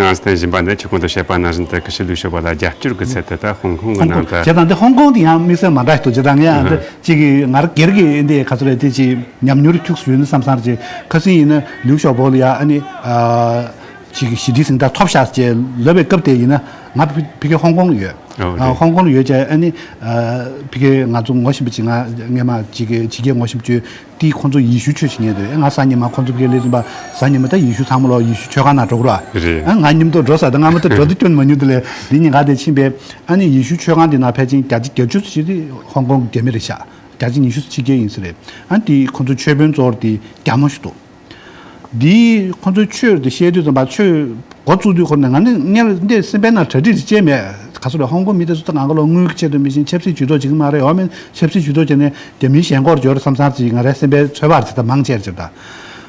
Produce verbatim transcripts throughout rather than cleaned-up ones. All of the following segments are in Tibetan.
རང་བསྟན་སྦྱིན་པ་འདི་ཁྱེད་ཀུན་ཏུ་བཤད་པ་ནང་བཞིན་དུ་ཀི་ཤི་ལུའུ་ཞའོ་པོ་ལ་རྒྱབ་སྐྱོར་གྱི་ཚད་དུ་ད་ཧོང་ཀོང་གི་ནང་དུ། བྱས་ཙང་འདི་ཧོང་ཀོང་དེ་ཡང་དམིགས་བསལ་མ་འདྲ་ཞིག་འདུག་བྱས་ཙང་ངས་ཨ་འདི་ཅིག་ང་རང་སྒེར་གྱི་འདི་ག་ཚོད་རེད། དེ་ཅིག་ཉམས་མྱོང་འཁྱུག་སུ་ཡོད་ན་བསམ་བསམ་ཅིག་ཁ་སང་ཡིན་ན་ལིའུ་ཞའོ་པོ་ལ་ཡ་ཨ་ནི་ཅིག་ཞི་བདེའི་གཟེངས་རྟགས་ཐོབ་ཤག་ཅེས་ལབ་པའི་སྐབས་དེ་ཡིན་ན་ང་ཕ་གི་ཧོང་ཀོང་ལ་ཡོད། ཨོ་རེད། ཧོང་ཀོང་ལ་ཡོད་ཅེས་ཨ་ནི་ཕ་གི་ང་ཚོ་ངོ་ཤེས་པ་ཅིག་ང་སྔས་མ་ཅིག་ཕྱི་རྒྱལ་ངོ་ཤེས་པ་ཅིག་དེས་ཁོང་ཚོ་ཡེ་ཤུ་ཆོས་ཤིག་ཉན་འདུག་ང་གཟའ་ཉི་མ་ཁོང་ཚོ་ཕ་གིར་སླེབས་ཟིན་པ་གཟའ་ཉི་མ་ད་ཡེ་ཤུ་ཚང་མ་ལོ་ཡེ་ཤུ་ཆོས་ཁང་ནང་འགྲོ་གི་ར། རེད། ཨ་ང་མཉམ་དུ་འགྲོ་ས་དང་ང་མ་ད་འགྲོ་དུས་སྐྱོན་མ་མྱོང་དུ་ལས་འདི་ཉིན་ག་དེ་ཕྱིན་པས་ཨ་ནི་ཡེ་ཤུ་ཆོས་ཁང་དེ་ནང་ཕལ་ཆེར་བརྒྱ་ཆ་བརྒྱད་ཅུ་ཙམ་ཞིག་དེ་ཧོང་ཀོང་གི་རྒྱ་མི་རེད་ཤག་བརྒྱ་ཆ་ཉི་ཤུ་ཕྱི་རྒྱལ་ཡིན་ས་རེད། ཨ་དེས་ཁོང་ཚོ་ཆོས་དཔོན་གཙོ་བོ་དེ་རྒྱ་མོ་ཞིག་འདུག་འདིས་ཁོ་ཚོའི་ཆོས་དེ་བཤད་དུས་ཙམ་པ་ཆོས་འགོ་བཙུགས་དུས་ཁོ་ནས་ང་ནི་སྔར་འདི་སེམས་པའི་ནང་གྲ་སྒྲིག་ཅིག་བྱས་མེད། ག་ཚོད་རེད། ཧོང་ཀོང་མི་དེ་ཚོ་ད་ང་ག་ལོ་དངུལ་གྱི་ཆེད་དུ་མི་ཤེས་ཆབ་སྲིད་ཇུས་གཏོགས་བྱེད་ཀྱི་མ་རེད། འོ་མིན་ཆབ་སྲིད་ཇུས་གཏོགས་བྱས་ནས་རྒྱ་མིའི་ཞེན་ཁོག་འབྱོར་བསམ་བསམ་ཅིག་ང་རའི་སེམས་པའི་ཚོད་དཔག་ཅིག་ད་མང་ཆེར་ཅིག་ད།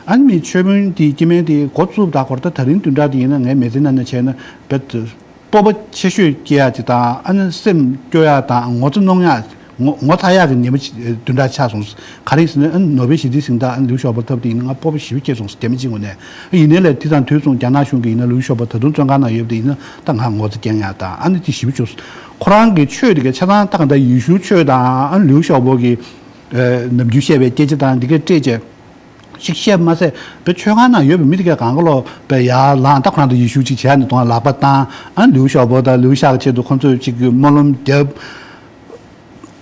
ཨ་ནི་མི་ཆོས་དཔོན་དེ་སྐྱེ་དམན་དེ་འགོ་བཙུགས་ད་སྐོར་ད་ད་རིང་བདུན་ཕྲག་དེ་ཡིན་ན་ངའི་མི་ཚེ་ནང་ནས་བྱས་ན་བེད། སྤོབས་པ་ཆེ་ཤོས་སྐྱེ་ཡག་ཅིག་དང་ཨ་ནི་སེམས་སྐྱོ་ཡག་དང་ངོ་ཚ་གནོང་ཡག་ངོ་ངོ་ཚ་ཡག་གི་ཉིན་མོ་ཅིག་བདུན་ཕྲག་ཆགས་སོང་། ག་རེ་ཟེར་ན་ཨ་ནི་ནོ་བེལ་ཞི་བདེའི་གཟེངས་རྟགས་ཨ་ནི་ལིའུ་ཞའོ་པོ་ཐོབ་དེ་ཡིན་ན་ང་སྤོབས་པ་ཞེ་པོ་སྐྱེས་སོང་རྒྱ་མི་གཅིག་ངོས་ནས། ཡིན་ནའི་ལས་དེ་དང་དུས་མཚུངས་རྒྱ་ནག་གཞུང་གིས་ཡིན་ན་ལིའུ་ཞའོ་པོ་ད་དུང་བཙོན་ཁང་ནང་ཡོད་པ་དེ་ཡིན་ན་ད་ང་ངོ་ཚ་སྐྱེ་ཡག་དང་ཨ་ནི་དེ་ཞེ་པོ་བྱུང་། ཁོ་རང་གི་ཆོས་དེ་ག་ཆ་ཚང་ད་ག་ད་ཡེ་ཤུ་ཆོས་དང་ཨ་ནི་ལིའུ་ཞའོ་པོ་གི་ནམ་རྒྱུན་བཤད་པའི་སྐད་ཆ་དང་འདི་གས་སྤྲད་བྱས། ཞིག་བཤད་མ་ཟད་བོད་ཆོས་ཁང་ནང་ཡོད་པའི་མི་དེ་གས་གང་ག་ལོ་བས་ཡར་ལངས་ད་ཁོ་རང་ཚོ་ཡེ་ཤུ་ཅིག་བྱས་ནས་དོན་ལག་པ་བཏང་ཨ་ལིའུ་ཞའོ་པོ་དང་ལིའུ་ཤག་གི་ཆེད་དུ་ཁོ་ཚོས་ཅིག་སྨོན་ལམ་བརྒྱབ།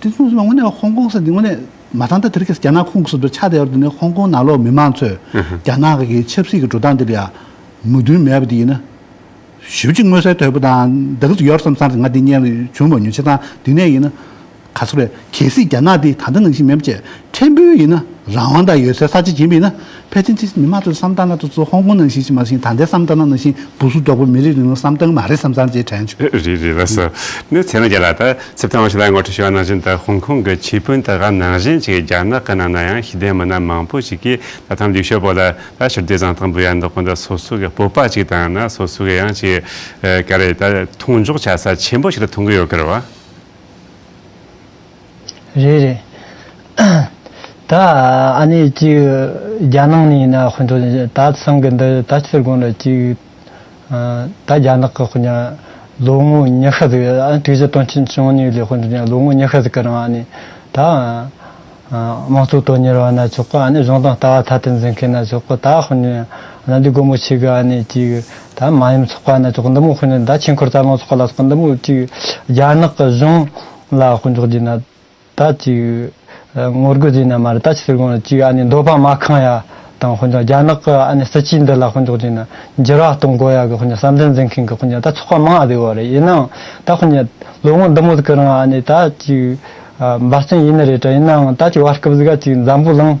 དེ་ཚོ་དངོས་གནས་ཧོང་ཀོང་ཟེར་དེ་དངོས་གནས་མ་ཐང་ད་དེ་རིགས་རྒྱ་ནག་ཁོངས་སུ་ཆགས་བསྡད་ཡོད་དེ་ནས་ཧོང་ཀོང་ནང་ལོགས་མི་མང་ཚོས་རྒྱ་ནག་གི་ཆབ་སྲིད་ཀྱི་འགྲོ་སྟངས་འདི་ལ་ཡང་མོས་མཐུན་མེད་པ་དེ་ཡིན་ན། ཞེ་པོ་ཅིག་མངོན་གསལ་དོད་པོ་དང་འདི་ག་ཚོད་ཡོད་བསམ་བསམ་ང་འདི་སྔོན་ལ་བྱུང་མ་མྱོང་། བྱས་ཙང་འདི་ནས་ཡིན་ན་ག་ཚོད་རེད། གལ་སྲིད་རྒྱ་ནག་འདི་ད་ལྟ་ནང་བཞིན་མེད་པ་བྱས་ཕྲན་བུ་ཡིན་ན་རང་དབང་དང་ཡོད་སའི་ས་ཆ་ཡིན་པ་ཡིན་ན་ཕལ་ཆེར་ཅིག་མི་མང་ཚོའི་བསམ་སྟངས་ལ་ཚོ་ཧོང་ཀོང་ནང་བཞིན་ཞིག་མ་ཟིན་ད་ལྟའི་བསམ་སྟངས་ནང་བཞིན་སྦུ་སུ་རྡོག་པོ་མི་རིགས་རིང་ལུགས་བསམ་སྟངས་མ་རེད་བསམ་བསམ་ཅིག་དྲན་བྱུང་། རེད་རེད་ལགས་སོ། ནི་ཚེ་རིང་རྒྱལ་ལགས་ད་ཚེ་བརྟན་དབང་ཕྱུག་ལགས་ངོ་སྤྲོད་ཞུ་བ་ནང་བཞིན་ད་ཧོང་ཀོང་གི་ཆོས་དཔོན་དེ་ག་ནང་བཞིན་ཅིག་རྒྱ་ནག་གི་ནང་ན་ཡང་ཤེས་ལྡན་མི་སྣ་མང་པོ་ཞིག་གིས་ད་ཐེངས་ལིའུ་ཞའོ་པོ་ལ། ད་ཕྱིར་བདེ་གཟེངས་རྟགས་འབུལ་ཡ་འདི་ཁོ་ད་སོ་སོ་གི་སྤོབས་པ་ཅིག་དང་ན་སོ་སོ་གི་ཡང་ཅིག་ཨ་ག་རེ་ད་མཐོང་འཇོག་བྱ་ས་ཆེན་པོ་ཞིག་ལ་མཐོང་གི་ཡོད་ཀི་རེད་བ། རེད་རེད། ད་ཨ་ནི་ཅིག་རྒྱ་ནང་ནས་ཡིན་ན་ཁོ་ཚོ་ད་སང་གི་འདི་ད་ཕྱིར་དགོངས་ལ་ཅིག་ད་རྒྱ་ནག་གི་ཁོ་ལོ་ངོ་ཉི་ཤུ་ཟིག་ཨ་དུས་ཚོད་དོན་རྐྱེན་བྱུང་ནས་ལས་ཁོ་ཚོ་ལོ་ངོ་ཉི་ཤུ་ཟིག་གི་རིང་ཨ་ནི་ད། དམངས་གཙོ་དོན་གཉེར་བ་ན་ཆོག་གི་ཨ་ནི་གཞུང་དང་ལྟ་བ་ཐ་དད་འཛིན་མཁན་ན་ཆོག་གི་ད་དཔོན་གནས་གནམ་བདེ་སྒོ་མོ་ཆེ་གི་ཨ་ནི་ཅིག་ད་མ་ཡུམ་ཚོགས་པ་ན་ཆོག་གི་འདི་མོ་དཔོན་གནས་ད་ཆོས་འཁོར་རྩ་རླུང་ཚོགས་པ་ལ་སོགས་གི་འདི་མོ་ཅིག་རྒྱ་ནག་གི་གཞུང་ལ་དཔོན་འཇོག་རྒྱུ་ན་ད་ཅིག་ངོ་རྒོལ་ཟེར་ན་མ་རེད། ད་ཆི་ཟེར་དགོས་ན་ཅིག་ཨ་ནི་འདོད་པ་མ་ཁེངས་ཡ་དང་དཔོན་འཇོག་རྒྱ་ནག་གི་ཨ་ནི་སྲིད་ཇུས་འདི་ལ་དཔོན་འཇོག་རྒྱུ་ན་འགྱུར་བ་གཏོང་དགོས་ཡ་གི་དཔོན་འཇོག་བསམ་འདུན་འཛིན་མཁན་གི་དཔོན་འཇོག་ད་ཚོགས་པ་མང་ང་ཟིག་ཡོད་རེད། ཡིན་ནའང་ད་དཔོན་འཇོག་ལོ་ངོ་འདི་མོ་ཟིག་གི་རིང་ཨ་ནི་ད་ཅིག་འབད་བརྩོན་ཡིན་ནི་རེད་དྲ། ཡིན་ནའང་ད་ཅིག་བར་སྐབས་ཟིག་ག་ཅིག་འཛམ་བུ་གླིང་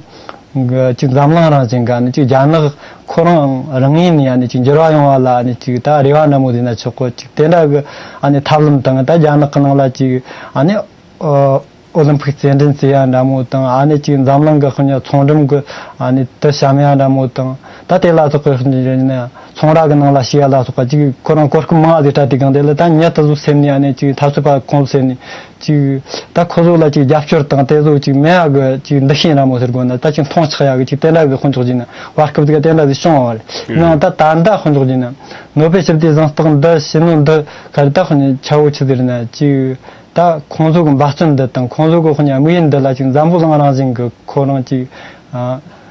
གི་ཅིག་འཛམ་གླིང་རང་བཞིན་གི་ཨ་ནི་ཅིག་རྒྱ་ནག་ཁོ་རང་རང་ངོས་ནས་ཨ་ནི་ཅིག་འགྱུར་བ་ཡོང་བ་ལ་ཨ་ནི་ཅིག་ད་རེ་བ་འདྲ་མོ་ཟིག་ན་ཆོག་གོ། ཅིག་དེ་འདྲ་གི་ཨ་ནི་ཐབས་ལམ་དང་ད་རྒྱ་ནག་གི་ནང་ལ་ཅིག་ཨ་ནི་ཨོ་ལིམ་ཕིག་རྩེད་འགྲན་རྩེ་ཡ་འདྲ་མོ་དང་ཨ་ནི་ཅིག་འཛམ་གླིང་གི་ཁོ་ཚོང་འགྲེམས་གི་ཨ་ནི་དུ་བཤམ་ཡ་འདྲ་མོ་དང་ད་དེ་ལ་སོགས་གི་ཚོང་ར་གི་ནང་ལ་ཞུགས་ཡ་ལ་སོགས་པ་ཅིག་ཁོ་རང་གོ་སྐབས་མང་ང་ཟིག་སྤྲད་དེ་གང་དེ་ལ་ད་ཉིད་དུ་བཟོ་སེམས་ནས་ཨ་ནི་ཅིག་འཐབ་རྩོད་པ་ཁོང་ཚོ་སེམས་ནས། ཅིག་ད་ཁོ་ཚོ་ལ་ཅིག་རྒྱབ་སྐྱོར་དང་དེ་ཚོ་ཅིག་མེད་ཡ་གི་ཅིག་འདུ་ཤེས་འདྲ་མོ་ཟེར་དགོས་ན་ད་ཅིག་མཐོང་ཆགས་ཡ་གི་ཅིག་དེ་འདྲ་གི་དཔོན་ཚོགས་ཀྱི་ན་བར་སྐབས་ཅིག་དེ་འདྲ་ཟིག་བྱུང་བ་རེད། ཡང་ད་ད་ལྟ་དཔོན་ཚོགས་ཀྱི་ན་ནོ་བེལ་ཞི་བདེའི་གཟེངས་རྟགས་འདི་བྱིན་ནོ་འདི་ག་རེ་ད་དཔོན་ཆ་བོ་ཆི་ཟེར་ན་ཅིག་ད་ཁོང་ཚོ་གི་འབད་བརྩོན་འདི་དང་ཁོང་ཚོ་གི་དཔོན་དམིགས་ཡུལ་འདི་ལ་ཅིག་འཛམ་བུ་གླིང་རང་བཞིན་གི་ཁོ་རང་ཅིག་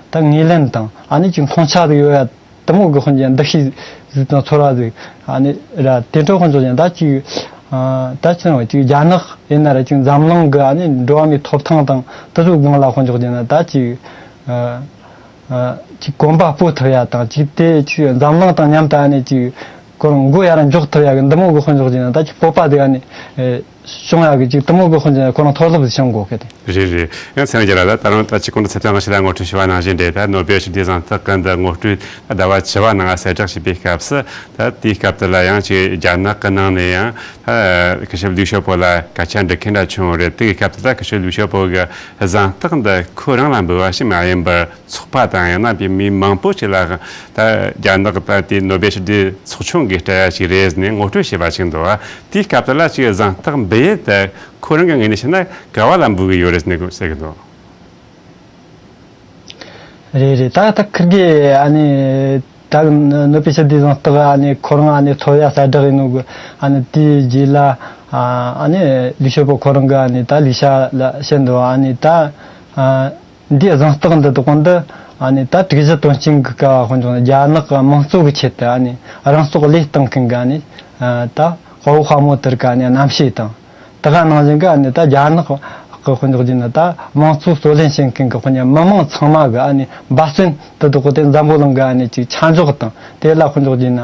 ད་ངོས་ལེན་དང་ཨ་ནི་ཅིག་མཐོང་ཆགས་ཟིག་ཡོད་ཡ། དེ་མོ་གི་དཔོན་ཅན་འདུ་ཤེས་ཟིག་དང་ཚོར་བ་ཟིག་ཨ་ནི་ར་དེ་འཕྲོ་དཔོན་ཚོགས་ཅན་ད་ཅིག་ཨ་ད་ཅི་ནང་ཅིག་རྒྱ་ནག་ཡིན་ན་ར་ཅིག་འཛམ་གླིང་གི་ཨ་ནི་འགྲོ་བ་མིའི་ཐོབ་ཐང་དང་དེ་ཚོའི་སྒང་ལ་དཔོན་ཚོགས་ཅན་ན་ད་ཅིག་ཨ་ཨ་ཅིག་གོམ་པ་སྤོ་ཐུབ་ཡ་དང་ཅིག་དེ་ཅིག་འཛམ་གླིང་དང་མཉམ་དུ་ཨ་ནི་ཅིག་ཁོ་རང་མགོ་ཡར་འཇོག་ཐུབ་ཡ་གི་འདི་མོ་གི་དཔོན་ཚོགས་ཅན་ན་ད་ཅིག་སྤོབས་པ་དེ་ཨ་ནི་ཨེ། བྱུང་ཡག་གི་ཅིག་དེ་མོ་གི་དཔོན་ཅན་ཁོ་རང་མཐོ་སློབ་ཟིག་བྱུང་དགོས་གི་དེ། རེད་རེད། ཡང་ཚེ་རིང་རྒྱལ་ལགས་ད་རུང་ད་ཅིག་གོང་དུ་ཚེ་བརྟན་དབང་ཕྱུག་ལགས་ངོ་སྤྲོད་ཞུ་བ་ནང་བཞིན་རེད། ད་ནོ་བེལ་ཞི་བདེའི་གཟེངས་རྟགས་ཀྱི་འདི་ངོ་སྤྲོད་ཟླ་བ་བཅུ་བ་ནང་གསལ་བསྒྲགས་བྱས་པའི་སྐབས་སུ་ད་དེའི་སྐབས་དེ་ལ་ཡང་ཅིག་རྒྱ་ནག་གི་ནང་ནས་ཡང་ད་སྐུ་ཞབས་ལིའུ་ཞའོ་པོ་ལ་སྐད་ཆ་འདྲི་མཁན་འདྲ་བྱུང་བ་རེད། དེ་གི་སྐབས་དེ་ད་སྐུ་ཞབས་ལིའུ་ཞའོ་པོ་གི་གཟེངས་རྟགས་འདི་ཁོ་རང་ལ་འབུལ་བ་ཞིག་མ་ཡིན་པར། ཚོགས་པ་དང་ཡང་ན་པའི་མི་མང་པོ་ཞིག་ལ་ད་རྒྱ་ནག་ད་དེ་ནོ་བེལ་ཞི་བདེའི་ཚོགས་ཆུང་གིས་སྤྲད་ཡ་ཞིག་རེད་ཟེར་ནས་ངོ་སྤྲོད་བྱས་པ་ཞིག་འདུག་བ། དེའི་སྐབས་དེ་ལ་ཅིག་གཟེངས་རྟགས་འབུལ་ཡས་དེ་ཁོ་རང་གི་ངོས་ནས་བཤད་ན་ག་བ་ལ་འབུལ་གི་ཡོད་རེད་ཟེར་ནས་ཟེར་གི་འདུག་རེད་རེད། ད་ད་ཁིར་གེ་ཨ་ནི་ ད་ནོ་པེལ་ཞི་བདེའི་གཟེངས་རྟགས་ཨ་ནི་ཁོ་རང་ཨ་ནི་ཐོབ་ཡ་གསལ་བསྒྲགས་ཡིན་ནོ་གི་ཨ་ནི་དེའི་རྗེས་ལ་ཨ་ནི་ལིའུ་ཞའོ་པོ་ཁོ་རང་གི་ཨ་ནི་ད་ལས་བྱ་ལ་བཤད་འདུག་ཨ་ནི་ད། འདིའི་གཟེངས་རྟགས་འདི་དག་འདི་ཨ་ནི་ད་དྲུག་བཞི་དོན་རྐྱེན་གྱི་སྐབས་དཔེར་ན་རྒྱ་ནག་གི་དམངས་གཙོ་གི་ཆེད་དུ་ཨ་ནི་རང་སྲོག་བློས་བཏང་མཁན་གྱི་ཨ་ནི་ད་དཔའ་བོ་དཔའ་མོ་དེར་གི་ཨ་ནི་རྣམ་ཤེས་དང་། དེ་ག་ནང་བཞིན་གྱི་ཨ་ནི་ད་རྒྱ་ནག་གི་དཔེར་འཇོག་བྱས་ན་ད་དམངས་གཙོ་རྩོད་ལེན་བྱེད་མཁན་གྱི་དཔེར་ན་མི་མང་ཚང་མ་གི་ཨ་ནི་འབད་བརྩོན་དེ་དག་གི་དེ་འཛམ་བུ་གླིང་གི་ཨ་ནི་ཅིག་ཆ་འཇོག་དང་དེ་ལ་དཔེར་འཇོག་བྱས་ན་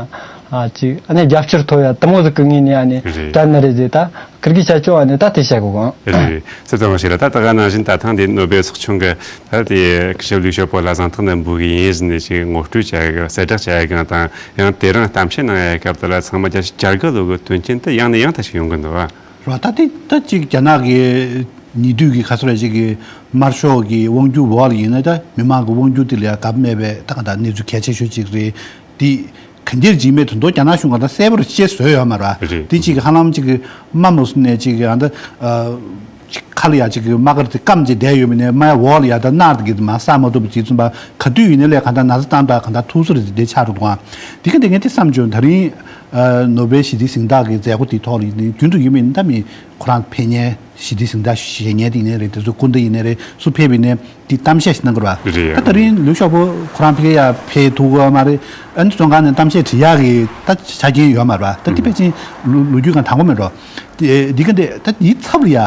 ཨ་ཅིག་ཨ་ནི་རྒྱབ་སྐྱོར་ཐོབ་ཡ་དེ་མོ་ཟིག་གི་ངོས་ནས་ཨ་ནི་རེད། དྲན་ནི་རེད་ཟེར་ད། ཁིར་གི་ཤ་ཅོ་ཨ་ནི་ད་དེ་བཤད་གོ་གང་། རེད། སེ་ཙང་ཞིག་ལ་ད་ད་ག་ནང་བཞིན་ད་ཐེངས་འདི་ནོ་བེལ་ཚོགས་ཆུང་གི་ད་དེ་ཞབས་ལིའུ་ཞའོ་པོ་ལ་གཟེངས་རྟགས་འདི་འབུལ་གི་ཡིན་ཟེར་ནས་ཞིག་ངོ་སྤྲོད་བྱ་གི་གསལ་བསྒྲགས་བྱ་གི་གང་དང་ཡང་དེ་རིང་གཏམ་བཤད་གནང་ཡ་སྐབས་དེ་ལ་ཚང་མ་རྒྱ་ཞིག་བྱ་དགའ་ལོ་གི་དོན་རྐྱེན་དེ་ཡང་ནས་ཡང་དག་ཞིག་ཡོང་གི་འདུག་བ། རོ་ད་དེ་ད་ཅིག་རྒྱ་ནག་གི་ཉེ་དུས་ཀྱི་ཁ་སོ་ར་ཅིག་གི་དམར་ཤོག་གི་དབང་སྒྱུར་འོག་ལ་ཡིན་ན་ད་མི་མང་གི་དབང་སྒྱུར་དེ་ལ་ཡ་དགའ་པོ་མེད་པའི་ད་ག་ད་གནས་ཚུལ་གལ་ཆེ་ཤོས་ཅིག་རེད། དེ་གན་རྒྱར་འཇིགས་མེད་དོན་ཐོག་རྒྱ་ནག་གཞུང་ག་ད་གསལ་པོར་བཤད་བཟོས་ཡོད་མ་རེད། རེད། དེ་གཅིག་ཧ་ལམ་གཅིག་གི་དམའ་མོ་སུ་ནས་གཅིག་གི་ཨ་ད་ཁ་ལ་ཡ་གཅིག་གི་དམག་སྒར་དེ་སྐམ་གཅིག་བསྡད་ཡོད་མིན་ནས་དམའ་ཡ་འོག་ལ་ཡ་ད་ནར་གི་མ་ས་མ་ཐུབ་པ་ཅིག་ཙམ་པ་ག་དུས་ཡིན་ནའི་ལས་ག་ད་ན་ཚ་བཏང་ད་ག་ད་ཐུག་སུ་རེད་དེ་ཆགས་འགྲོ་འདུག་ཨ། དེ་ག་དེ་ངས་དེ་བསམ་བྱུང་ད་རིང་ནོ་བེལ་ཞི་བདེའི་གཟེངས་རྟགས་ཀྱི་མཛད་སྒོ་དེ་ཐོག་ལ་རྒྱུན་དུ་ཡོད་མིན་ད་མི་ཁོ་རང་ཕེབས་མཁན་ཞི་བདེའི་གཟེངས་རྟགས་བཞེས་མཁན་དེ་ཡིན་ནའི་རེད་དེ་ཚོ་སྐུ་མདུན་ཡིན་ནའི་རེད་སུ་ཕེབས་པ་ཡིན་ནའི། དེ་གཏམ་བཤད་ཞིག་གནང་གི་རེད་བ། རེད། ད་ད་རིང་ལིའུ་ཞའོ་པོ་ཁོ་རང་ཕ་གི་ཡ་ཕེབས་ཐུབ་ཀྱི་མ་རེད། ཨ་ནི་བཙོན་ཁང་ནས་གཏམ་བཤད་བྱེད་ཡག་གི་ད་ཆ་རྐྱེན་ཡོད་མ་རེད་བ། ད་དེ་ཕལ་ཆེར་ལོ་ལོ་རྒྱུས་གང་དང་པོ་མེད་འགྲོ། དེ་དེ་ག་འདི་ད་དེའི་ཚབ་ལ་ཡ་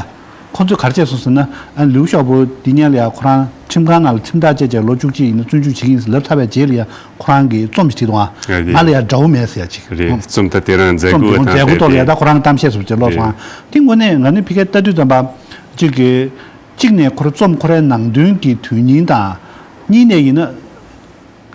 ཁོ་ཚོས་ག་རེ་བྱས་སོང་ཟེར་ན་ཨ་ལིའུ་ཞའོ་པོ་དེ་སྔོན་ལ་ཡ་ཁོ་རང་ཁྲིམས་ཁང་ནང་ལ་ཁྲིམས་ཐག་བཅད་བྱས་ལོ་བཅུ་གཅིག་ཡིན་ན་བཙོན་འཇུག་བྱེད་ཀྱི་ཡིན་ཟེར་ལབ་ཚར་བའི་རྗེས་ལ་ཡ་ཁོ་རང་གིས་རྩོམ་ཞིག་བྲིས་འདུག་ཨ། ང་ལ་ཡ་དགྲ་བོ་མེད་ཟེར་ཡ་ཅིག་རེད། རྩོམ་ད་དེ་རང་མཛད་སྒོ་དང་དེ་རྩོམ་དེ་ཐོག་ལ་ཡ་ད་ཁོ་རང་གཏམ་བཤད་སུ་བྱས་ལོག་སོང་ཨ། དེ་དངོས་གནས་ང་ནི་ཕ་གིར་ལྟ་དུས་ཙམ་པ་གཅིག་གི་གཅིག་ནས་ཁོ་རང་རྩོམ་ཁོ་རའི་ནང་དོན་གྱི་དོན་སྙིང་དང་། གཉིས་ནས་ཡིན་ན།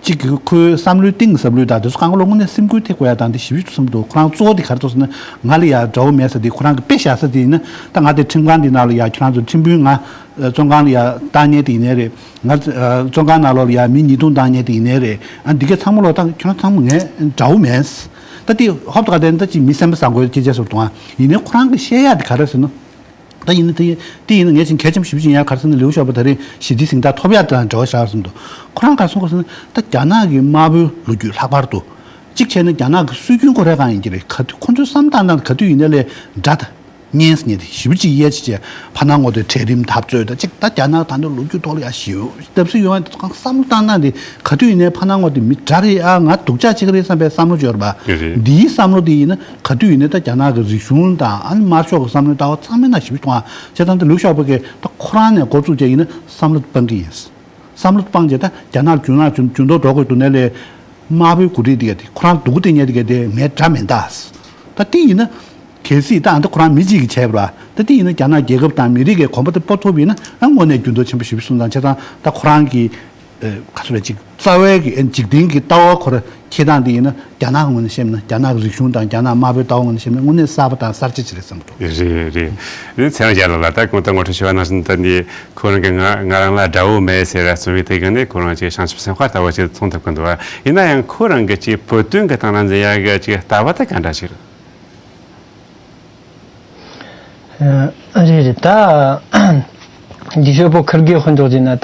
གཅིག་གི་ཁོའི་བསམ་བློའི་གཏིང་ཟབ་ལོས་དང་དེ་ཚོ་གང་ག་ལོ་དངོས་གནས་སེམས་འགུལ་ཐེབས་དགོས་ཡ་དང་དེ་ཞིབ་ཞིབ་ཏུ་བསམ་འདུག་ཁོ་རང་གཙོ་བོ་དེ་ག་རེ་འདུག་ཟེར་ན་ང་ལ་ཡ་དགྲ་བོ་མེད་ཟེར་དེ་ཁོ་རང་གི་དཔེ་བཞག་ས་དེ་ཡིན་ན་ད་ང་དེ་ཁྲིམས་ཁང་འདི་ནང་ལ་ཡ་ཁྱོད་རང་ཚོ་ཁྲིམས་དཔོན་ང་བཙོན་ཁང་ལ་ཡ་བཏང་མཁན་དེ་ཡིན་ནའི་རེད། ང་བཙོན་ཁང་ནང་ལོགས་ལ་ཡ་མི་ཉིས་སྟོང་བཏང་མཁན་དེ་ཡིན་ནའི་རེད། ཨ་འདི་ག་ཚང་མ་ལོ་ད་ཁྱོད་རང་ཚང་མ་ངའི་དགྲ་བོ་མེད། ད་དེ་ཧོབ་ཏེ་ག་དེ་ད་ཅིག་མི་སེམས་པ་བཟང་པོའི་སྐད་ཆ་ཟེར་དང་ཡིན་ནའི་ཁོ་རང་གི་བཤད་ཡ་དེ་ག་རེ་ཟེར་ན། ད་ཡིན་ན་དེ་དེ་ཡིན་ན་ངས་ཅིག་གལ་ཆེན་པོ་ཞེ་པོ་ཅིག་ཡིན་ཡ་ག་རེ་ཟེར་ན་ལིའུ་ཞའོ་པོ་ད་རེས་ཞི་བདེའི་གཟེངས་རྟགས་ཐོབ་ཡ་དང་འབྲེལ་བ་བཞག་ཟིན་འདུག་ཁོ་རང་ག་རེ་གསུང་གི་ཟེར་ན་ད་རྒྱ་ནག་གི་དམར་པོའི་ལོ་རྒྱུས་ལྷག་པར་དུ་གཅིག་བྱས་ན་རྒྱ་ནག་གི་སྲོལ་རྒྱུན་ཁོ་རའི་སྒང་ཡིན་གྱི་རེད། ག་དུས་ཁོ་ཚོའི་བསམ་སྟངས་ནང་ག་དུས་ཡིན་ན་ལས་དགྲ་དང་གཉེན་ཟེར་མཁན་དེ་ཞེ་པོ་ཅིག་གཡས་ཅིག་བྱས་ཕར་ནང་ངོ་དེ་གྲལ་རིམ་འཐབ་རྩོད་ད་ཅིག་ད་རྒྱ་ནག་ད་ལྟ་ལོ་རྒྱུས་ཐོག་ལ་ཡ་ཞེ་པོ་སྟབས་གསུམ་ཡོང་བ་དེ་ཚོ་གང་བསམ་བློ་བཏང་ན་དེ་ག་དུས་ཡིན་ནའི་ཕར་ནང་ངོ་དེ་མི་དགྲ་རེད་ཨ་ང་སྡུག་ཅག་ཅིག་རེད་བསམ་པའི་བསམ་བློ་ཅིག་ཡོད་རེད་པ། ཡོད་རེད། འདིའི་བསམ་བློ་དེ་ཡིན་ན། ག་དུས་ཡིན་ནའི་ད་རྒྱ་ནག་གི་རིག་གཞུང་དང་ཨ་ནི་དམར་ཤོག་གི་བསམ་བློའི་ལྟ་བ་ཚང་མའི་ནང་ཞིབ་ཏུ་མཐོང་བ་བྱས་ཙང་དེ་ལིའུ་ཞའོ་པོ་གིས་ད་ཁོ་རང་ནས་འགོ་བཙུགས་བྱས་ཡིན་ན་བསམ་བློ་སྤང་གི་ཡིན། བསམ་བློ་སྤངས་བྱས་ད་རྒྱ་ནག་རྒྱུན་ལ་རྒྱུན་རྒྱུན་ཐོག་འགྲོ་དགོས་འདུག་ནའི་ལས་དམར་པོའི་འགོ་ཁྲིད་དེ་ག་དེ་ཁོ་རང་སྡུག་གུ་དེ་ཉལ་དེ་ག་དེ་ངའི་དགྲ་མིན་ད། ད་དེ་ཡིན་ན་གལ་སྲིད་ད་ཨ་ད་ཁོ་རང་མི་གཅིག་གིས་བྱས་པ་ར་ད་དེ་ཡིན་ན་རྒྱ་ནག་རྒྱལ་ཁབ་དང་མི་རིགས་ཀྱི་གོམ་པ་དེ་སྤོ་ཐུབ་ཡིན་ན་ཨ་དངོས་གནས་རྒྱུན་དུ་ཆེན་པོ་ཞིག་གསུངས་དང་བྱས་ཙང་ད་ཁོ་རང་གི་ཨེ་ག་ཚོད་རེད་ཅིག་རྩ་བའི་གི་ཨེ་འཇིག་རྟེན་གྱི་ལྟ་བ་ཁོ་ར་འཁྱེར་སྟངས་འདི་ཡིན་ན་རྒྱ་ནག་ངོས་ནས་བཤད་ན་རྒྱ་ནག་གི་རིག་གཞུང་དང་རྒྱ་ནག་དམར་པོའི་ལྟ་བ་ངོས་ནས་བཤད་ན་དངོས་གནས་གསར་པ་དང་གསར་བརྗེ་ཅིག་རེད་བསམ་གྱི་འདུག་རེད་རེད། འདི་ཚེ་རིང་རྒྱལ་ལགས་ལ་ད་གོང་དུ་ངོ་སྤྲོད་ཞུ་བ་ནང་བཞིན་ད་འདི་ཁོ་རང་གི་ང་ང་རང་ལ་དགྲ་བོ་མེད་ཟེར་ར་གསུང་བའི་དེ་ག་ནས་ཁོ་རང་ཅིག་བྱང་ཆུབ་སེམས་དཔའ་ལྟ་བུ་ཅིག་མཐོང་ཐུབ་ཀྱི་འདུག་ཡིན་ན་ཡང་ཁོ་རང་གི་ཅིག་བོད་དོན་གི་སྟེང་ལ་འཛིན་ཡ་གི་ཅིག་ལྟ་བ་ད་ག་འདྲ་ཞིག་རེད། ཨ་རེད་རེད་ད། འདི་ཤོད་པོ་ཁིར་གི་དཔེ་འཇོག་བྱས་ན་ད།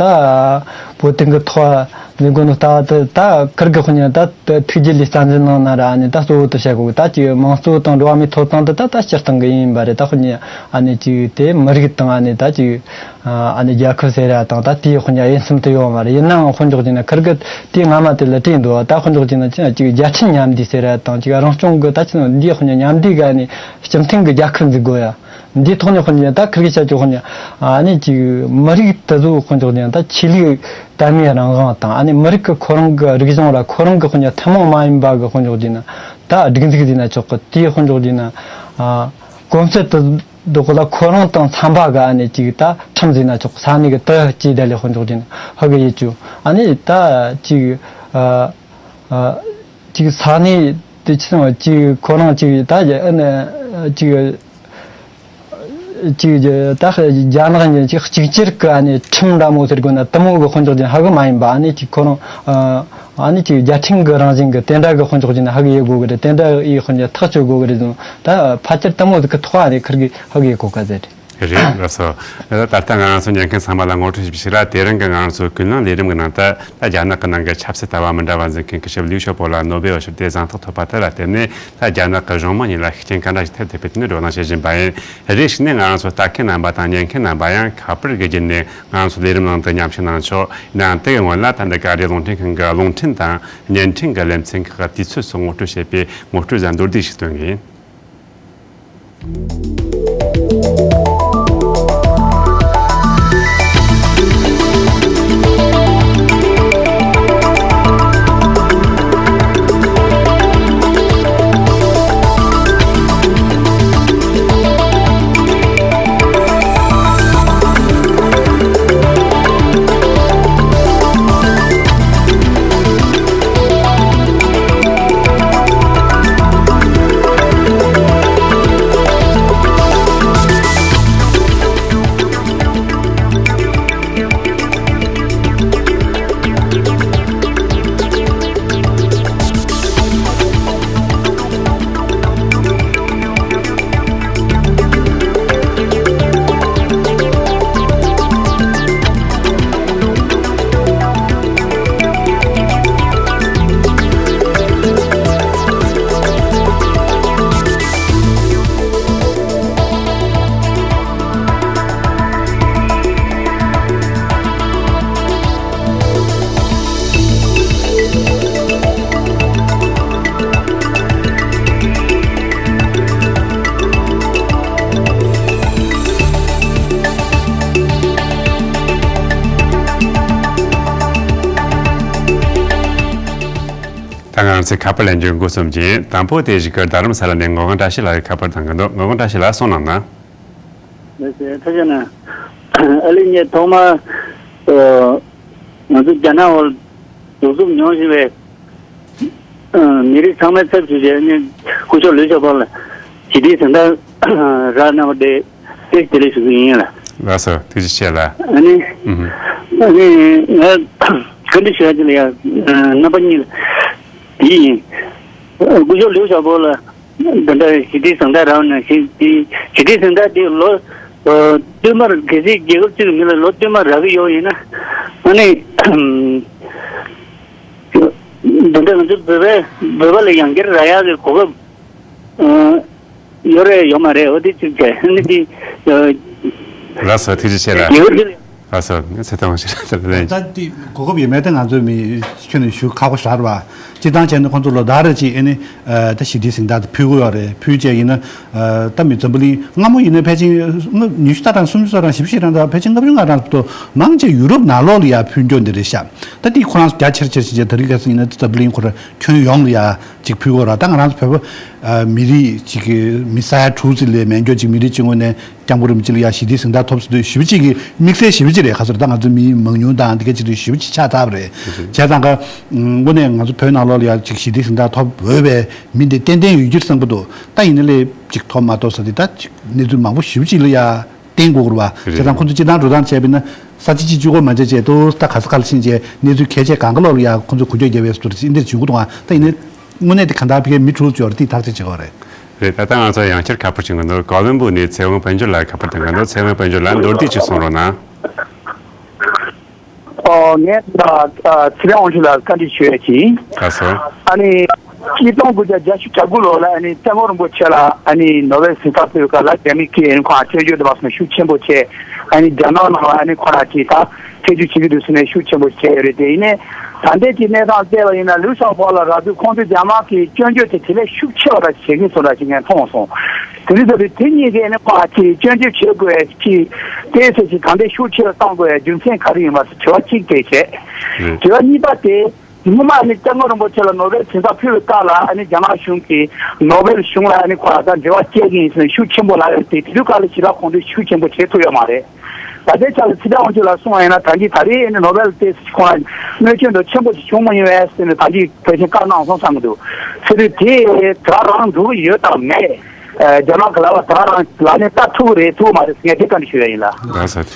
བོད་དོན་གི་ཐོག་ལས་དགོས་ནོ་ལྟ་བ་དེ་ད་ཁིར་གི་དཔེ་ཉ་ད་ཐུགས་རྗེ་ལས་རྩ་འཛིན་གནང་ན་ར་ནི་ད་གཙོ་བོ་དུ་བྱ་དགོས་ད་ཅིག་དམངས་གཙོ་དང་འགྲོ་བ་མིའི་ཐོབ་ཐང་དེ་ད་ད་སྤྱིར་བཏང་གི་ཡིན་པ་རེད་ད་དཔེ་ཉ་ཨ་ནི་ཅིག་དེ་མི་རིགས་དང་ཨ་ནི་ད་ཅིག་ཨ་ནི་རྒྱལ་ཁབ་ཟེར་ར་དང་ད་དེའི་དཔེ་ཉ་དབྱེ་མཚམས་དུ་ཡོད་མ་རེད། ཡིན་ནའང་དཔེ་འཇོག་བྱས་ན་ཁིར་གི་དེ་སྔ་མ་དེ་ལ་བྲིས་འདུག་ད་དཔེ་འཇོག་བྱས་ན་ཅིག་རྒྱལ་ཕྲན་མཉམ་འདུས་ཟེར་ར་དང་ཅིག་རང་སྐྱོང་གི་ད་ཅིག་འདིའི་དཔེ་ཉ་མཉམ་འདུས་གི་ཨ་ནི་སྤྱི་མཐུན་གི་རྒྱལ་ཁབ་འཛུགས་དགོས་ཡ། འདིའི་ཐོག་ནས་དཔེར་ན་ད་ཁིར་གི་བྱ་ཆོག་དཔེར་ན་ཨ་ནི་ཅིག་མི་རིགས་དེ་ཚོ་དཔེར་འཇོག་བྱས་ན་ད་ཆོས་ལུགས་དད་མོས་རང་དབང་དང་ཨ་ནི་མི་རིགས་ཀྱི་ཁོ་རང་གི་རིག་གཞུང་ར་ཁོ་རང་གི་དཔེར་ན་ཐུན་མོང་མ་ཡིན་པ་གི་དཔེར་འཇོག་བྱས་ན་ད་སྒྲིག་འཛུགས་ཟེར་ན་ཆོག་གི་དེའི་དཔེར་འཇོག་བྱས་ན་ཨ་གོང་ཚད་དུ་འདུག་གི་ལ་ཁོ་རང་དང་འཚམ་པ་གི་ཨ་ནི་ཅིག་ད་ཁྲིམས་ཟེར་ན་ཆོག་གི་ས་གནས་གི་དུ་ཅིག་དེ་ལས་དཔེར་འཇོག་བྱས་ན་ཧ་གི་ཡེ་ཆུ་ཨ་ནི་ད་ཅིག་ཨ་ཨ་ཅིག་ས་གནས་དེ་ཅི་སོང་ཅིག་ཁོ་རང་ཅིག་ད་ཨ་ནི་ཅིག་ཅིག་ད་རྒྱ་ནག་གི་ཅིག་གཅིག་གྱུར་གྱི་ཨ་ནི་ཁྲིམས་འདྲ་མོ་ཟེར་དགོས་ན་དེ་མོ་གི་དཔེར་འཇོག་ཅན་ཧ་གི་མ་ཡིན་པ་ཨ་ནི་ཅིག་ཁོ་རང་ཨ་ནི་ཅིག་རྒྱལ་ཕྲན་གྱི་རང་བཞིན་གྱི་དེ་འདྲ་གི་དཔེར་འཇོག་ཅན་ཧ་གི་ཡེ་དགོས་གི་རེད། དེ་འདྲ་ཡི་དཔེར་འཇོག་ཐག་གཅོད་དགོས་གི་རེད་ཟེར་ད་ཕལ་ཆེར་དེ་མོ་ཟིག་གི་ཐོག་ཨ་ནི་ཁིར་གི་ཧ་གི་ཡེ་གོ་ག་ཟེར། རེད་ལགས་སོ། ད་ལྟ་ང་རང་ཚོ་ཉན་མཁན་ཚང་མ་ལ་ངོ་སྤྲོད་ཞུ་བ་ཞིག་ལ། དེ་རིང་གི་ང་རང་ཚོའི་ཀུན་གླེང་ལས་རིམ་གྱི་ནང་དུ། ད་རྒྱ་ནག་གི་ནང་གི་ཆབ་སྲིད་ལྟ་བ་མི་འདྲ་བ་འཛིན་མཁན་སྐུ་ཞབས་ལིའུ་ཞའོ་པོ་ལགས་ནོ་སྦེལ་ཞི་བདེ་གཟེངས་རྟགས་ཐོབ་པ་དེ་ལ་བརྟེན་ནས། ད་རྒྱ་ནག་གི་གཞུང་མང་གཉིས་ལ་ཤུགས་རྐྱེན་ག་འདྲ་ཞིག་ཐེབས་ཐུབ་པའི་ཐད་ནས་བགྲོ་གླེང་བྱེད་བཞིན་པ་ཡིན། རེ་ཞིག་ནས་ང་རང་ཚོ་ལྟ་མཁན་རྣམ་པ་དང་ཉན་མཁན་རྣམ་པ་ཡང་ཁ་པར་གྱི་བརྒྱུད་ནས་ང་རང་ཚོ་ལས་རིམ་ནང་དུ་མཉམ་ཞུགས་གནང་ཆོག། ཡིན་ནའང་དེ་གི་སྔོན་ལ། ད་འདི་ག་རེ་རླུང་འཕྲིན་ཁང་གི་རླུང་འཕྲིན་དང་བརྙན་འཕྲིན་གྱི་ལེ་ཚན་ཁག་གི་དུས་ཚོད་སོགས་ངོ་སྤྲོད་བྱེད་པའི་ངོ་སྤྲོད་གཟའ་མདོར་བསྡུས་ཤིག་སྟོན་གི་ཡིན། ད་ང་རང་ཚོའི་ཁ་པར་ལེན་རྒྱུ་འགོ་རྩོམ་གྱིན། དང་པོ་དེ་ཞིག་གི་རྡ་རམ་ས་ལ་ནས་ངག་དབང་བཀྲ་ཤིས་ལགས་ཀྱི་ཁ་པར་གཏོང་གི་འདུག། ངག་དབང་བཀྲ་ཤིས་ལགས་གསུངས་གནང་ན། ལགས་སོ། ཐུགས་རྗེ་གནང་། ཨ་ལེ། ངས་ཐོག་མར་ཨ་ང་ཚོ་རྒྱ་ནག་འོག་འཛིན་བཟུང་མྱོང་བཞིན་པའི་ཨ་མི་རིགས་ཚང་མའི་ཚབ་ཞུས་བྱས། ཨ་ནི་སྐུ་ཞབས་ལིའུ་ཞའོ་པོ་ལ་ཞི་བདེའི་གཟེངས་རྟགས་རག་གནང་བ་དེ་བཀྲ་ཤིས་བདེ་ལེགས་ཞུ་གི་ཡིན་ལགས། ལགས་སོ། ཐུགས་རྗེ་ཆེ་ལགས། ཨ་ནི་ཨ་ནི་ང་བཀའ་འདྲི་ཞུ་ཡ་ཅིག་ལ་ཡ། རྣམ་པ་གཉིས་ལ་དེ་ཡིན། སྐུ་ཞབས་ལིའུ་ཞའོ་པོ་ལ་འདི་འདྲ་ཞི་བདེའི་གཟེངས་རྟགས་རག་ནང་བཞིན། དེ་ཞི་བདེའི་གཟེངས་རྟགས་དེ་ལོ་ཨ་བསྟུད་མར། གལ་སྲིད་རྒྱལ་ཁབ་གཅིག་གི་མི་ལ་ལོ་བསྟུད་མར་རག་གི་ཡོད་ཡིན་ན། ཨ་ནི་འདི་འདྲ་ང་ཚོ་བོད་པའི་བོད་པ་ལ་ཡང་བསྐྱར་རག་ཡག་གི་གོ་སྐབས་ཨ་ཡོད་རེད་ཡོད་མ་རེད། འོ་དེ་གཅིག་བྱས། ཨ་ནི་དེ་ཨ་ལགས་སོ། ཐུགས་རྗེ་ཆེ་ལགས། རྒྱལ་ཁབ་དེ་ལ། ལགས་སོ། ཚེ་ཐང་ཞིག་ལ་ལན། ད་དེ་གོ་སྐབས་ཡོད་མེད་དེ་ང་ཚོའི་མི་ཁྱོན་ནས་ཞུ་ཁག་པོ་ཞིག་རེད་པ། སྤྱིར་བཏང་བྱས་ན་ཁོང་ཚོ་ལོ་ལྟར་རེ་གཅིག་ཨ་ནི་ཨ་ད་ཞི་བདེའི་གཟེངས་རྟགས་དེ་ཕུལ་གྱི་ཡོད་རེད། ཕུལ་བྱས་ཡིན་ན་ཨ་ད་མི་འཛམ་བུ་གླིང་སྔ་མོ་ཡིན་ན་ཕལ་ཆེར་ལྔ་ཉི་ཤུ་རྩ་གྲངས། སུམ་ཅུ་རྩ་གྲངས། བཞི་བཅུ་ཞེ་གྲངས་དང་། ཕལ་ཆེར་ལྔ་བཅུ་ང་གྲངས་ཐོག་མང་ཆེ་ཡུ་རོབ་ནང་ལོགས་ལ་ཡ་ཕུལ་འགྱོ་འདི་རེད་ཤག། ད་དེ་ཁོ་རང་རྒྱ་ཆེར་ཆེར་ཕྱིན་བྱས། ད་རེས་གལ་སྲིད་ཡིན་ན་འཛམ་བུ་གླིང་ཁོ་རང་ཁྱོན་ཡོངས་ལ་ཡ་ཅིག་ཕུལ་གྱི་ཡོད་རེད། ད་ང་རང་ཚོ་བོད་པ་ཨ་མི་རིགས་གཅིག་གི་མི་ས་ཡ་དྲུག་ཙམ་ལས་མེད་མཁན་གཅིག་མི་རིགས་གཅིག་ངོས་ནས་སྐྱབས་མགོན་རིན་པོ་ཆེ་ལ་ཡ་ཞི་བདེའི་གཟེངས་རྟགས་ཐོབ་ཟེར་དུས་ཞེ་པོ་ཅིག་གི་དམིགས་བསལ་ཞེ་པོ་ཅིག་རེད། ག་ཚོད་རེད། ད་ང་ཚོ་མིའི་མང་ཉུང་དང་འདི་ག་ཅིག་དུས་ཞེ་པོ་ཅིག་ཆགས་ཚར་བ་རེད། བྱས་ཙང་ཀ་དངོས་གནས་ང་ཚོ་བོད་ནང་ལོགས་ལ་ཡ་ཅིག་ཞི་བདེའི་གཟེངས་རྟགས་ཐོབ་འོས་པའི་མི་འདི་ཏན་ཏན་ཡོད་རྒྱུ་བསམ་གྱི་འདུག། ད་ཡིན་ན་ལས་ཅིག་ཐོབ་མ་ཐོབ་ཟེར་དེ་ད་ཅིག་གནས་ཚུལ་མང་པོ་ཞེ་པོ་ཅིག་ལ་ཡ་བརྟེན་དགོས་ཀྱི་རེད་པ། བྱས་ཙང་ཁོང་ཚོ་སྤྱིར་བཏང་འགྲོ་སྟངས་བྱས་པ་ཡིན་ན། ས་ཆ་གཅིག་གཅིག་པོ་མ་བྱས་བྱས་ཏོ། ད་ག་ས་ག་ལ་ཕྱིན་བྱས་གནས་ཚུལ་གལ་ཆེ་གང་ག་ལོག་ལ་ཡ་ཁོང་ཚོས་གོ་རྒྱུ་རྒྱབ་པའི་བཟོ་འདྲ་ཅིག་འདིར་བྱུང་གི་འདུག་ཨ། ད་ཡིན་ན་དངོས་གནས་དེ་གང་ལྟར་ཕ་གིའི་མི་དྲུག་ཅིག་ཡོད་རེད། དེས་ཐག་གཅོད་བྱེད་དགོས་རེད། རེད། ད་ལྟ་ང་ཚོ་ཡང་བསྐྱར་ཁ་པར་བྱེད་མཁན་འདུག། ཀོ་ལོམ་བྷོ་ནས་ཚེ་དབང་དཔལ་འབྱོར་ལགས་ཁ་པར་གཏོང་གི་འདུག། ཚེ་དབང་དཔལ་འབྱོར་ལགས་མདོར་བསྡུས་ཅིག་གསུང་རོགས་གནང་། ཨོ། ངས་ད་ཚེ་དབང་དབང་ཕྱུག་ལགས་བཀའ་འདྲི་ཞུ་ཡ་ཅིག། ལགས་སོ། ཨ་ནི་ཆིག་སྟོང་དགུ་བརྒྱ་བརྒྱད་ཅུ་གྱ་དགུ་ལོ་ལ་ཨ་ནི་སྐྱབས་མགོན་རིན་པོ་ཆེ་ལ་ཨ་ནི་ནོ་བེལ་གཟེངས་རྟགས་ཕུལ་བའི་སྐབས་ལ་རྒྱ་མི་གིས་ཨ་ནི་ཁོང་ལ་སྐྱོན་བརྗོད་དུ་མ་སོང་ཤུགས་ཆེན་པོ་བྱས། ཨ་ནི་རྒྱ་ནག་ནང་ལ་ཨ་ནི་ཁོ་རང་གིས་ད་ཐེ་བྱུས་བྱེད་ཀྱི་འདུག་ཟེར་ནས་ཤུགས་ཆེན་པོ་བྱས་ཡོད་རེད། དེ་ཡིན་ནའི་ད་ལྟའི་གི་གནས་སྟངས་བལྟས་པ་ཡིན་ན་ལིའུ་ཞའོ་པོ་ལ་རག་དུས་ཁོང་ཚོས་རྒྱ་དམར་གྱི་སྐྱོན་བརྗོད་དེ་དེ་ལས་ཤུགས་ཆེ་བ་ར་བྱེད་ཀྱིན་སོང་འདྲ་ཞིག་ངས་མཐོང་སོང་། དེ་འདྲ་ཟེར་དུས་དེ་གཉིས་ཀས་ནི་ཁོང་ལ་ཅིག་སྐྱོན་བརྗོད་བྱེད་དགོས་ཅིག་བལྟས་ཚེ་ཅིག་གང་འདྲའི་ཤུགས་ཆེ་རུ་གཏོང་དགོས་རྒྱུ་མཚན་ག་རེ་ཡིན་པ་དྲི་བ་གཅིག་དེ་བྱས། རེད། དྲི་བ་གཉིས་པ་དེ། སྔོན་མ་ནི་སྐྱབས་མགོན་རིན་པོ་ཆེ་ལ་ནོ་བེལ་གཟེངས་རྟགས་ཕུལ་བའི་སྐབས་ལ་ཨ་ནི་རྒྱ་ནག་གཞུང་གིས་ནོ་བེལ་གཞུང་ལ་ཨ་ནི་ཁོ་ལ་ད་འབྲེལ་བ་བཅད་ཀྱི་ཡིན་ཟེར་ནས་ཤུགས་ཆེན་པོ་ལབ་ཡོད་དེ། དེ་དུས་སྐབས་ལ་ཞི་བ་གོང་འཕེལ་ཤུགས་ཆེན་པོ་བྱེད་ཐུབ་ཡོད་མ་རེད། ད་ལྟའི་ཆ་ལ་ཚེ་བརྟན་དབང་ཕྱུག་ལགས་གསུངས་པ་ཡིན་ན་ད་གིན་ད་རེས་ཨ་ནི་ནོ་བེལ་ཏེ་ཁོང་ལ་གནོད་སྐྱོན་དུ་ཆེན་པོ་ཞིག་བྱུང་མ་ཡིན་པས་ཟེར་ནས་ད་གིན་ཕལ་ཆེར་བཀའ་གནང་སོང་བསམ་གྱི་འདུག། ཚེ་དུས་དེ་དེ་ག་རང་འགྲོ་གི་ཡོད་དམ་མེད། རྒྱ་ནག་གི་ལབ་པ་དེ་ག་རང་ལག་ལེན་བསྟར་ཐུབ་ཀྱི་རེད་ཐུབ་ཀྱི་མ་རེད་ངས་དེ་བཀའ་འདྲི་ཞུ་ཡ་ཡིན་ལགས། ལགས་སོ།